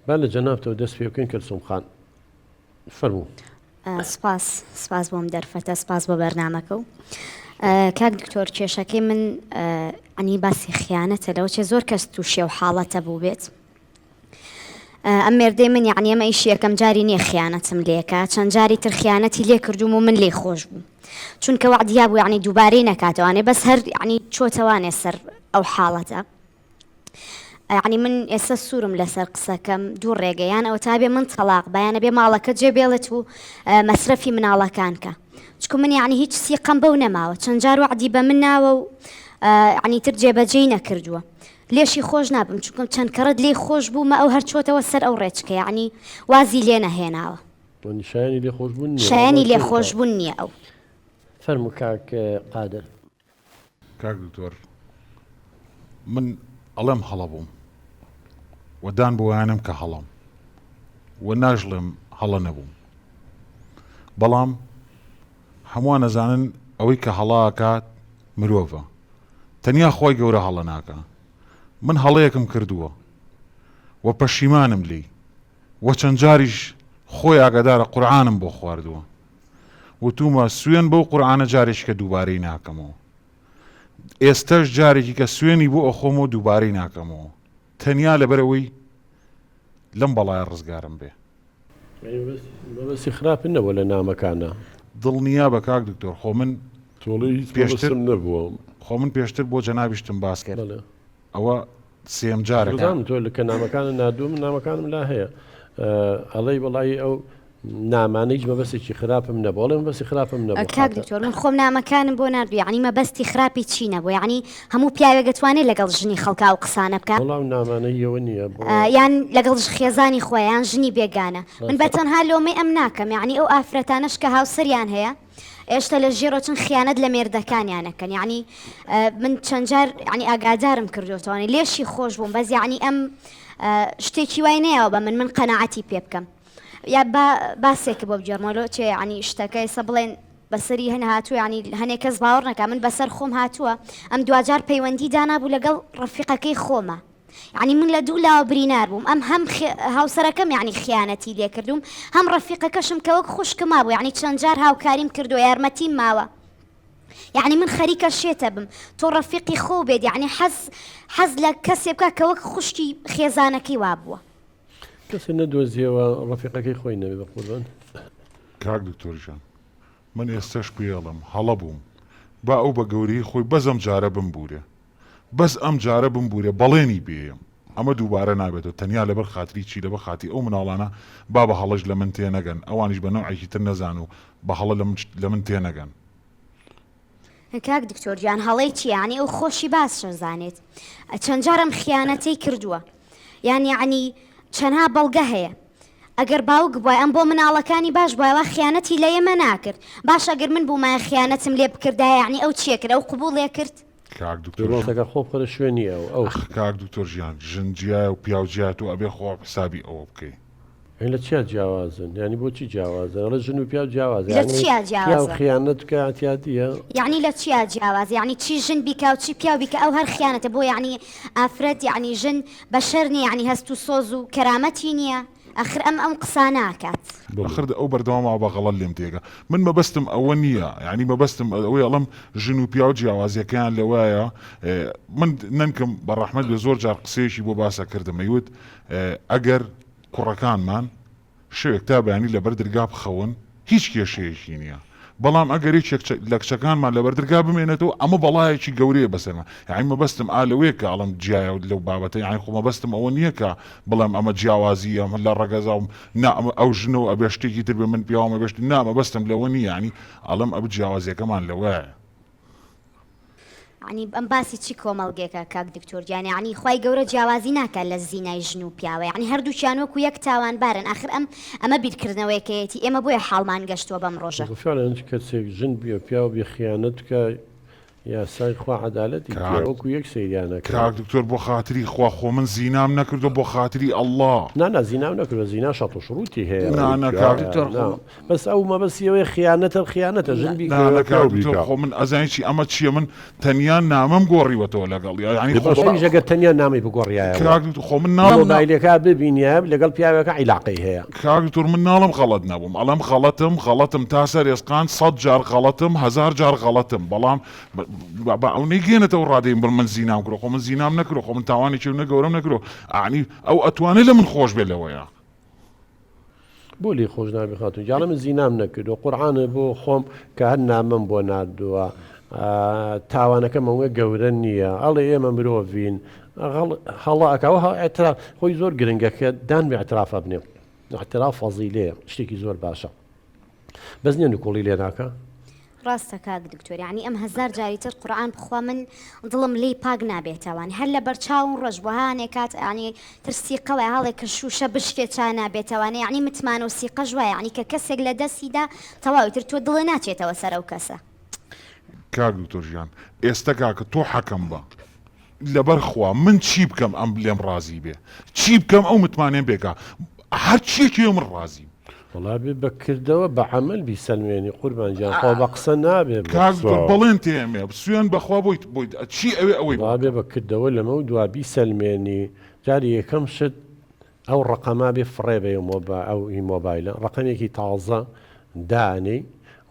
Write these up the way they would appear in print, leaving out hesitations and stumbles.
با لە جەنابتەوە دەست پێ بکەین کەلسوم خان فەرموو. سپاس سپاس بۆم دەرفەتە سپاس بۆ بەرنامەکە و کاک دکتۆر کێشەکەی من ئەنی باسی خیانەتە لەوە چێ زۆر کەس تووشێ و حاڵەتە بوو بێت ئەم مێردەی من یعنی ئەمە ئیشی یەکەم جاری نییە خیانەتم لێکە چەند جاری تر خیانەتی لێ کردوم و من لێ خۆش بووم چونکە وەعدیا بوو یعنی دووبارەی نەکاتەوانێ بەس هەر یعنی چۆتەوانێ سەر ئەو حاڵەتە یعنی من ئێستا سوورم لەسەر قسەکەم دوو ڕێگە یان ئەوە تا بێ من تەلاق بایانە بێ ماڵەکە جێ بێڵێت و مەسرەفی مناڵەکان کە چکو من یعنی هیچ سیقەم بەو نەماوە چەند جار وەعدی بە من ناوە و یعنی تر جێبەجێی نەکردووە لێشی خۆش نابم چونکم چەند کەڕەت لێی خۆش بوومە ئەو هەر چۆتەوە سەر ئەو ڕێچکە یعنی وازی لێ نەهێناوە. یعنی شایەنی لێخۆشبوون نییە. شایەنی لێخۆشبوون نییە ئەو. فەرموو کاک قادر. کاک دکتۆر من ئەڵێم هەڵە بووم و دان بۆیانم کە هەڵەم و ناژڵێم هەڵە نەبووم بەڵام هەمووان ئەزانن ئەوەی کە هەڵە ئەکات مرۆڤە تەنیا خوای گەورە هەڵە ناکا من هەڵەیەکم کردووە و پەشیمانم لێی و چەند جاریش خۆی ئاگادارە قورعانم بۆ خواردووە وتومە سوێن بەو قورعانە جارێکی کە دووبارەی ناکەمەوە ئێستەش جارێکی کە سوێنی بۆ ئەخۆمەوە دووبارەی ناکەمەوە تەنیا لەبەرەوەی لەم بەڵایە ڕزگارم بێ. مەبەستی خراپت نەبووە لە نامەکانا. دڵنیابە کاک دکتۆر خۆ من تۆڵەی هیچ پێشتر مەبەستم نەبووە. خۆ من پێشتر بۆ جەنابیشتم باس کرد بەڵێ. ئەوە سێیەم جارە کە. دەزانم تۆ کە نامەکانت ناردووە من نامەکانم لا هەیە ئەڵێی وەڵایی ئەو نامانە هیچ مەبەستێکی خراپم نەبوو ئەڵێ مەبەستی خراپم نەبوو کاک خاتە. دکتۆر من خۆم نامەکانم بۆ ناردوو یەعنی مەبەستی خراپی چی نەبوو یەعنی هەموو پیاوێک ئەتوانێ لەگەڵ ژنی خەڵکا ئەو قسانە بکا وەڵا ئەو نامانە هی ئەوە نییە بۆ. یان لەگەڵ خێزانی خۆی یان ژنی بێگانە من بە ڕاستە. تەنها لۆمەی ئەم ناکەم یەعنی ئەو ئافرەتانەش کە هاوسەریان هەیە ئێشتا لە ژێرۆ چن خیانەت لە مێردەکانیان ئەکەن یەعنی من چەند جار یەعنی ئاگادارم کردۆتەوە لێشی خۆش بووم بەس یەعنی ئەم شتێکی وای نەیاوە بە من من قەناعەتی پێ بکەم یا با باسێکە بۆ بگێڕمەوە لۆ چێ یعنی شتەکە ئێستا بڵێن بەسەری هەن هاتووە یعنی هەنێک کەس باوەڕ نەکا من بەسەر خۆم هاتووە ئەم دواجار پەیوەندی دانابوو لەگەڵ ڕەفیقەکەی خۆمە یعنی من لە دوو لاوە برینار بووم ئەم هەم هاوسەرەکەم یعنی خیانەتی لێکردوم هەم ڕەفیقەکەشم کە وەک خوشکم مابوو یعنی چەند جار هاوکاریم کردو یارمەتیم ماوە یعنی من خەریکە شێتە بم تۆ ڕەفیقی خۆ بێت یعنی حەز حەز لە کەسێ بکە کە وەک خوشکی خێزانەکەی وابووە. کەسێ نەدۆزیەوە ڕەفیقەکەی خۆی نەبێ بەقوربان. کاک دکتۆر گیان من ئێستەش پێیەڵێم هەڵە بووم با ئەو بە گەورەیی خۆی بەس ئەم جارە بمبورێ بەس ئەم جارە بمبورێ بەڵێنی پێیەم ئەمە دووبارە نابێتەوە تەنیا لەبەر خاتری چی لەبەر خاتی ئەو مناڵانە با بە هەڵەش لە من تێنەگەن ئەوانیش بە نەوعێکی تر نەزان و بە هەڵە لە من تێنەگەن. کاک دکتۆر گیان هەڵەی چیە یانی ئەو خۆشی باش ئەزانێت چەند جار ئەم خیانەتەی کردووە یان یعنی چەنها بەڵگە هەیە ئەگەر باوک بوای ئەم بۆ مناڵەکانی باش بوای وا خیانەتی لە ئێمە ناکرد باش ئەگەر من بوومایە خیانەتم لێ بکردایە یعنی ئەو چیە کرد ئەو قبوڵێ کرد کاک دکتۆر ژیان. ڕاستەکە خۆ بخەرە شوێنی ئەو ئەو. ئەخ کاک دکتۆر ژیان ژن جیایە و پیاو جیایە تۆ ئەبێ خۆ حسابی ئەوە بکەی. یانی لە چیا جیاوازن یانی بۆچی جیاوازن ئەڵێ ژن و پیاو جیاوازە لە یانی چیا پیاو جیاوازە؟ خیانەت بکا ئیعتیادیە؟ یەعنی لە چیا جیاوازە یەعنی چی ژن بیکا و چی پیاو بیکا ئەو هەر خیانەتە بۆ یەعنی ئافرەت یەعنی ژن بەشەر نیە یەعنی هەست و سۆز و کەرامەتی نیە ئەخر ئەم ئەم قسانە ئەکات. ئەخر ئەو بەردەوام وا بە غەڵەت لێم تێگا من مەبەستم ئەوە نییە یانی مەبەستم ئەوەی ئەڵێم ژن و پیاو جیاوازیەکەیان لەوایە من نەنکم بە ڕەحمەت بێ زۆر جار قسەیەکی بۆ باسە کردم ئەیوت ئەگەر کوڕەکانمان شەوێک تا بەیانی لەبەر درگا بخەون هیچ کێشەیەکی نییە بەڵام ئەگەر یەکێک لە کچەکانمان لەبەر درگا بمێنێتەوە ئەمە بەڵایەکی گەورەیە بەسەرمان یانی مەبەستم ئا لەوەیە کە ئەڵێم جیایە لەو بابەتە یانی خۆ مەبەستم ئەوە نییە کە بڵێم ئەمە جیاوازی ئەمە لە ڕەگەزا و نا ئەمە ئەو ژنە و ئەبێ شتێکی تر بێ من پیاوم ئەبێ شت نا مەبەستم لەوە نییە یانی ئەڵێم ئەب جیاوازیەکەمان لەوەیە. یەعنی ئەم باسی چی کۆمەڵگێکە کاک دکتۆر گیان یەعنی خوای گەورە جیاوازی ناکات لە زینای ژن و پیاوە یەعنی هەردووکیان وەکو یەک تاوانبارن ئاخر ئەم ئەمە بیرکردنەوەیەکەیەتی ئێمە بۆیە حاڵمان گەشتووە بەم ڕۆژە. فعلا کەسێک ژن بێ پیاو بێ خیانەت بکا. یاسای خوا عەدالەتی کاک. تیا وەکو یەک سەیریان ئەکەن. کاک دکتۆر بۆ خاتری خوا خۆ من زینام نەکردوە بۆ خاتری اللە. نا نا زینام نەکردوە زینا شەرت و شروتی هەیە. نا نا کاک. دکتۆر خۆ. نا بەس ئەو مەبەستی ئەوەیە خیانەتە خیانەتە ژن نا بیکەوێ نا پیاو کاک دکتۆر بیکا. خۆ من ئەزانی چی ئەمە چیە من تەنیا نامەم گۆڕیوەتەوە لەگەڵیا یانی دە خۆ باشە بە. ئەویش ئەگەر تەنیا نامەی بگۆڕیایەوە. کاک دکتۆر خۆ من ناڵێم نا. مۆبایلەکە ببینیایە لەگەڵ پیاوێکە عیلاقەی هەیە. کاک دکتۆر من ناڵێم غەڵەت نەبووم ئەڵێم غەڵەتم غەڵەتم تا سەر ئێسقان سەت جار غەڵەتم هەزار جار غەڵەتم بەڵام با ئەو نەیگەیەنێتە ئەو ڕادەی بڵێم من زینام کردوە خۆ من زینام نەکردوە خۆ من تاوانێکی نە گەورەم نەکردوە ئەعنی ئەو ئەتوانێ لە من خۆش بێ لەوەیە. بۆ لێی خۆش نابی خاتون گیان من زینام نەکردوە قورعانە بۆ خۆم کە هەر نامەم بۆ ناردووە تاوانەکەم ئەوە گەورە نییە ئەڵێ ئێمە مرۆڤین هەڵە ئەکا وە اعتراف خۆی زۆر گرنگە کە دان بە اعترافە بنێ اعتراف فەزیلەیە شتێکی زۆر باشە بەس نییە نکوڵی لێ ناکا. ڕاستە کاک دکتۆر یانی ئەم هەزار جاری تر قورئان بخوا من دڵم لێی پاک نابێتەوە هەر لەبەر چاوم ڕەش بوو هانێ کات یانی تر سیقە وایە هەڵێ کە شوشە بشکێ چا نابێتەوانێ یانی متمانە و سیقەش وایە یانی کە کەسێک لە دەستی دا تەواو ئیتر تۆ دڵێ ناچێتەوە سەر ئەو کەسە. کاک دکتۆر ژیان ئێستە کاکە تۆ حەکەم بە لەبەر خوا من چی بکەم ئەم لێم ڕازی بێ چی بکەم ئەو متمانەیەم پێ کا هەر چیەکی بێ من ڕازیم. وەڵا بێ بە کردەوە بە عەمەل بیسەلمێنی قوربان گیان خۆ بە قسە نابێ بە کاک دکتۆر بەڵێن تێمێ سوێن بەخوا بۆیت بۆیت چی ئەوێ ئەوەی بۆ وەڵا بێ بکەم. بە کردەوە لەمەو دوا بیسەلمێنی جاری یەکەم شت ئەو ڕەقەمە بێ فڕێ بەی ئەو هی مۆبایلە ڕەقەمێکی تازە دانێی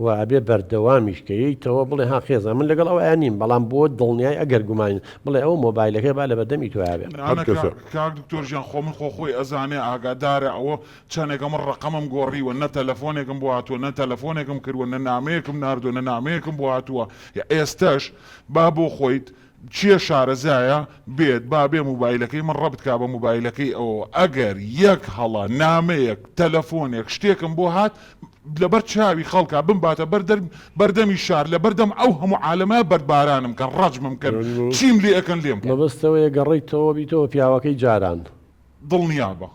و ئەبێ بەردەوامیش کە یەیتەوە بڵێ ها خێزان من لەگەڵ ئەوەیا نیم بەڵام بۆ دڵنیای ئەگەر گومانی بڵێ ئەو مۆبایلەکەی با لەبەردەمی تۆیا بێ. نا نا کاک دکتۆر ژیان خۆ من خۆ خۆی ئەزانێ ئاگادارە ئەوە چەنێکە من ڕەقەمم گۆڕیوە نە تەلەفۆنێکم بۆ هاتووە نە تەلەفۆنێکم کردووە نە نامەیەکم ناردووە نە نامەیەکم بۆ هاتووە ئێستەش با بۆ خۆیت کێ شارەزایە بێت با بێ موبایلەکەی من ڕەبت کا بە موبایلەکەی ئەوەوە ئەگەر یەک هەڵە نامەیەک تەلەفۆنێک شتێکم بۆ هات لەبەر چاوی خەڵکا بمباتە بەر دەر بەردەمی شار لەبەردەم ئەو هەموو عالەمە بەردبارانم کەن ڕەجمم کەن چیم لێ ئەکەن لێم کەن. مەبەست ئەوەیە گەڕێیتەوە بیتەوە پیاوەکەی جاران. دڵنیابە.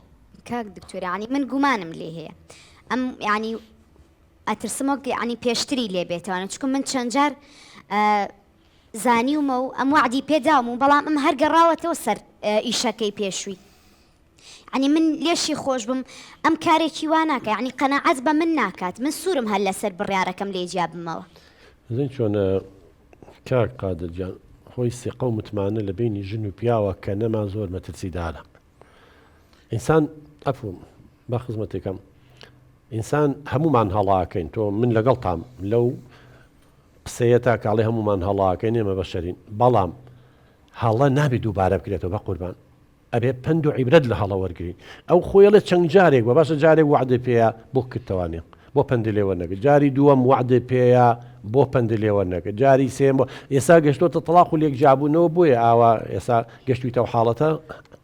کاک دکتۆر یانی من گومانم لێ هەیە ئەم یانی ئەترسم وەک یانی پێشتری لێ بێتەوە چونکە من چەند جار زانیومە و ئەم وەعدی پێ داوم و بەڵام ئەم هەر گەڕاوەتەوە سەر ئیشەکەی پێشووی یعنی من لێشی خۆش بم ئەم کارێکی وا ناکە یعنی قەناعەت بە من ناکات من سوورم هەر لەسەر بڕیارەکەم لێ جیا بمەوە. زین چۆنە کاک قادر گیان خۆی سیقە و متمانە لە بەینی ژن و پیاوە کە نەما زۆر مەترسیدارە ئینسان عەفو با خزمەتێکم ئینسان هەمومان هەڵاکەین تۆ من لەگەڵتام لەو قسەیە تا کاڵێ هەموومان هەڵاکەین ئێمە بەشەرین بەڵام هەڵە نابێت دووبارە بکرێتەوە بە قوربان ئەبێ پەند و عیبرەت لە هەڵە وەرگین ئەو خۆیڵێ چەند جارێک بە باشە جارێک وعدە پێەیە بۆ کردتەوانێ بۆ پەند لێ وەرنەگرت جاری دووەم وعدە پێەیە بۆ پەند لێ وەرنەگرت جاری سێم بۆ ئێستا گەشتۆتە تەڵاق و لێک جیابوونەوە بۆیە ئاوا ئێستا گەشتویتەوە حاڵەتە.